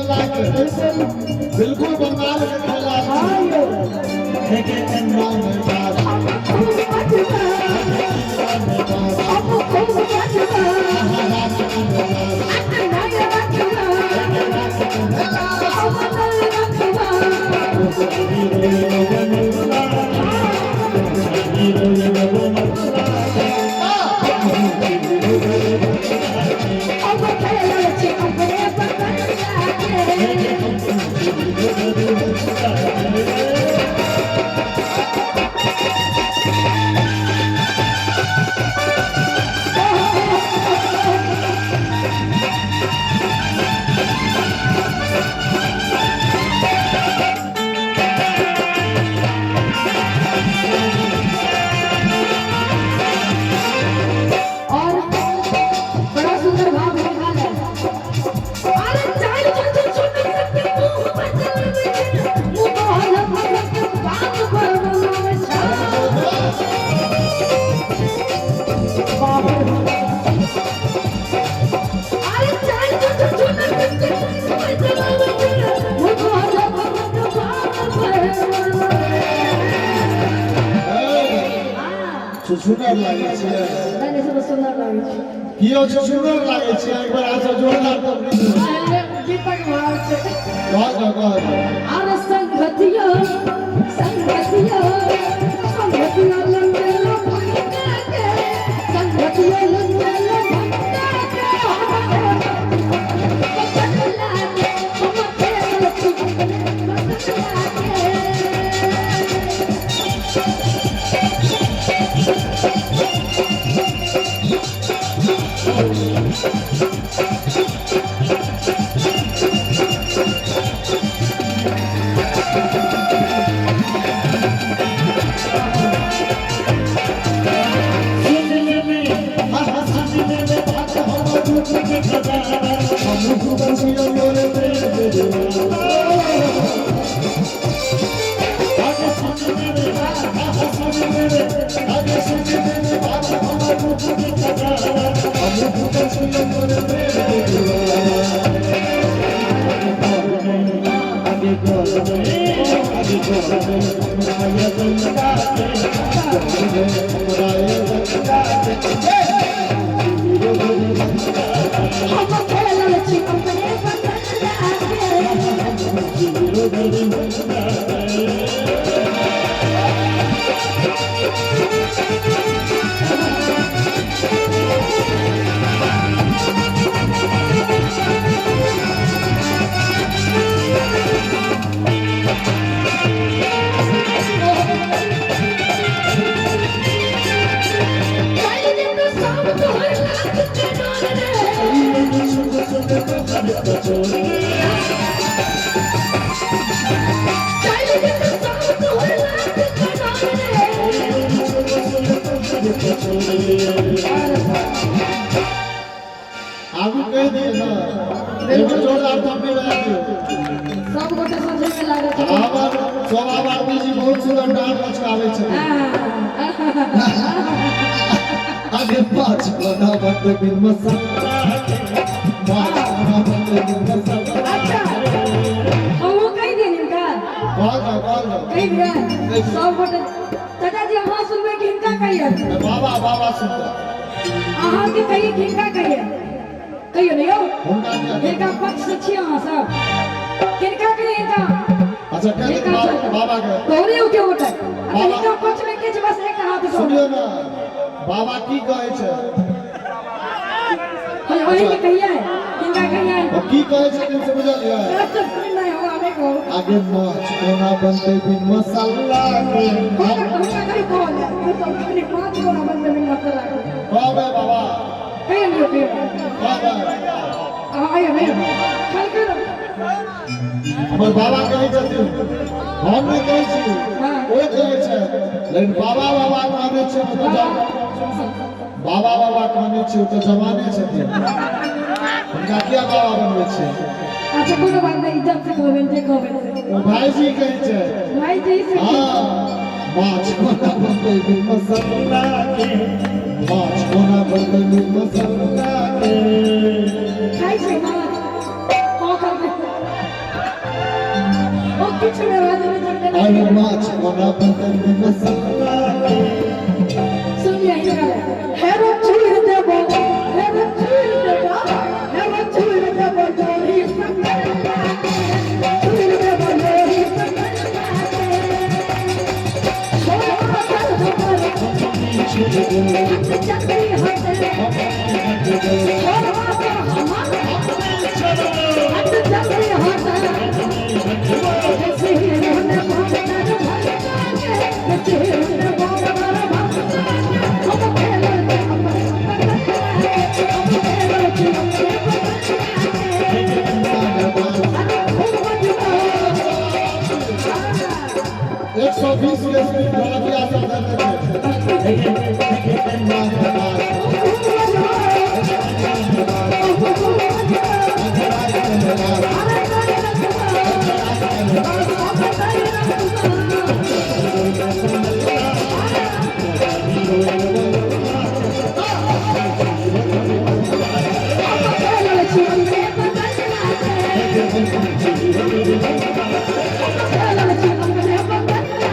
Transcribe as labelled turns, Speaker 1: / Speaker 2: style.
Speaker 1: मिथिला के बिल्कुल बंगाल के खेला
Speaker 2: हाँ यौ
Speaker 1: हेगे एन्ना में बाज
Speaker 2: अब खूब बजबा अब खूब बजबा अट नहीं रखबा अब नहीं रखबा अब खेलल छी अपने बगल के। और बड़ा सुंदर भाव निकाल है। अरे चाल चल चल सुन सकते मुंह बदल में मुंह बहल भगत बात पर बनावे छा बाप रे अरे चाल चल चल सुन सकते मुंह बदल में मुंह बहल भगत बात पर बनावे। हां
Speaker 1: छुछुनर लागै छै।
Speaker 2: नहीं सब सुंदर लागे छै।
Speaker 1: कियो छुछुनर लागै छै? एक बार आसा जोरदार तबली दियौ।
Speaker 2: गीतक भाव छै।
Speaker 1: कहल जाउ, कहल जाउ।
Speaker 2: अरे संगतिया संगतिया संगतिया लंगेला भंगा के संगतिया लंगेला भंगा के बदला के हम खेल छी बदला के। हम खेलल छी अपने बदला के। चल जेतो सब तोहर लाख के डोर रे। चल जेतो सब तोहर लाख के डोर रे।
Speaker 1: आगू कहि दियौ ने, एक बेर जोरदार थपड़ी बजा दियौ।
Speaker 2: सब गोटे समझे में लागल छै।
Speaker 1: हमर शोभा भारती जी बहुत सुंदर डांस लचकाबै छथिन। आगे पाँच कोना बंद बिन मसाला पाँच कोना बंद बिन मसाला।
Speaker 2: अच्छा हमहूँ कहि दियै हिनका।
Speaker 1: कहल जाउ, कहल जाउ।
Speaker 2: कहि दियै सब गोटे। चाचा जी अहाँ सुनबै कि हिनका कहियै?
Speaker 1: बाबा बाबा सुनता।
Speaker 2: अहाँके कहियै कि हिनका कहियै? कहियौ ने यौ।
Speaker 1: हुनका किया?
Speaker 2: हिनका पक्ष से छी अहाँ सब। किनका कहियै हिनका?
Speaker 1: अच्छा कह
Speaker 2: हिनका
Speaker 1: बाबा के
Speaker 2: कहू ने के गोटे। अच्छा हिनका पक्ष में के छै? बस एक हाथ उठाउ।
Speaker 1: सुनियौ ने, बाबा की कहै छै।
Speaker 2: वही के कहियै, किनका कहियै?
Speaker 1: ओ की कहै छथिन से बुझलियै?
Speaker 2: नहीं हमरा नहीं कहू।
Speaker 1: आगे माछ कोना बनतै बिन मसाला के?
Speaker 2: हुनका हुनका कहि कहल जाय कनि माछ कोना बनतै बिन मसाला के?
Speaker 1: कहबै बाबा।
Speaker 2: कहियौ ने यौ, कहियौ।
Speaker 1: कहबै।
Speaker 2: अहाँ आइयौ ने यौ। खलकै ने।
Speaker 1: हमर बाबा कहै छथिन, हम नहि कहै छी।
Speaker 2: हाँ।
Speaker 1: ओ कहै छै, लेकिन बाबा बाबा कहने छै तऽ बाबा बाबा कहने छै तऽ जवाने छथिन, हुनका किया बाबा बनबै छै?
Speaker 2: अच्छा कोनो बात नहीं, इज्जत से कहबै जे कहबै से।
Speaker 1: ओ भाईजी कहै छै।
Speaker 2: भाईजी से।
Speaker 1: हाँ, माछ कोना बनतै बिन मसाला के, माछ कोना बनतै बिन मसाला के?
Speaker 2: खाइ छै माछ? हाँ खलकै।
Speaker 1: अरे माछ कोना बनतै मसाला
Speaker 2: सुनिए हेरो छुड़ देबो, हेरो छुड़ देबो, हेरो छुड़ देबो जोरी सकला, छुड़ देबो जोरी सकला। छोड़ बदल हमर हट जल्दी हट, छोड़ बदल हमर हट जल्दी हट। जैसे ही रोने भागना भागना, जैसे ही रोने भागना भागना, हम खेलो अपने हम खेलो अपने अरे खूब बजबो।
Speaker 1: 120 के स्पीड ढोलकिया सब धरने छै।
Speaker 2: खूब बजबो, खूब बजबो। अरे तोरी रखबो, हम तोरी रखबो। हम खेलो छी अपने बगल के, हम खेलो छी अपने बगल के।